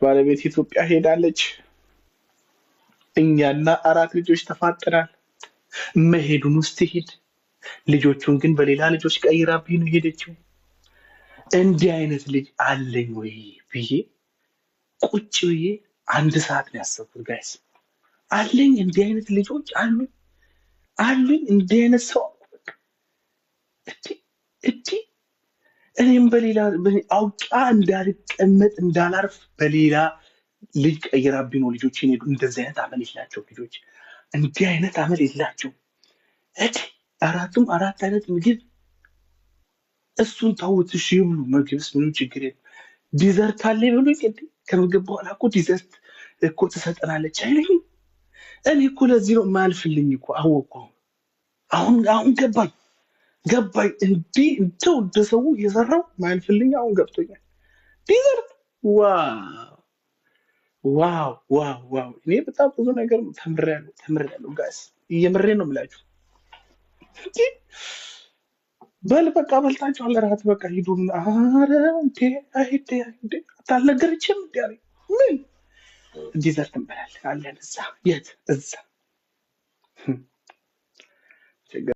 ባለቤት ኢትዮጵያ ሄዳለች። እኛና 4 ልጆች ተፋጠናል። መሄዱን ውስጥ ሄድ ልጆቹን ግን በሌላ ልጆች ቀይራብኝ ነው የሄደችው። እንዲህ አይነት ልጅ አለኝ ወይ ብዬ ቁጭ ብዬ 1 ሰዓት ነው ያሰብኩት። Guys አለኝ እንዲህ አይነት ልጆች አሉኝ አሉኝ እንዲህ አይነት ሰው እዲ እኔም በሌላ አውቃ እንዳልቀመጥ እንዳላርፍ በሌላ ልጅ ቀይራብኝ ነው ልጆች ሄዱ። እንደዚህ አይነት አመል የላቸው ልጆች፣ እንዲህ አይነት አመል የላቸው። እዲ አራቱም 4 አይነት ምግብ እሱን ተውት እሺ ይብሉ። ምግብስ ምንም ችግር የለም። Dessert አለ ይብሉኝ። እንዴ ከምግብ በኋላ እኮ dessert እኮ ትሰጠናለች አይለኝም። እኔ እኮ ለዚህ ነው የማያልፍልኝ እኮ አወቅኩ። አሁን ገባኝ ገባኝ። እንዲህ እንደው እንደሰው እየሰራው የማያልፍልኝ አሁን ገብቶኛል። Dessert wow wow wow wow! እኔ በጣም ብዙ ነገር ተምሬያለሁ ተምሬያለሁ guys፣ እየምሬ ነው የምላችሁ። እንዴ በል በቃ በልታችኋል፣ እራት በቃ ሂዱ። ኧረ እንዴ አይዴ አይዴ አልነገረችም እንዴ አለኝ። ምን dessert እንበላለን አለን እዛ። የት እዛ? ችግር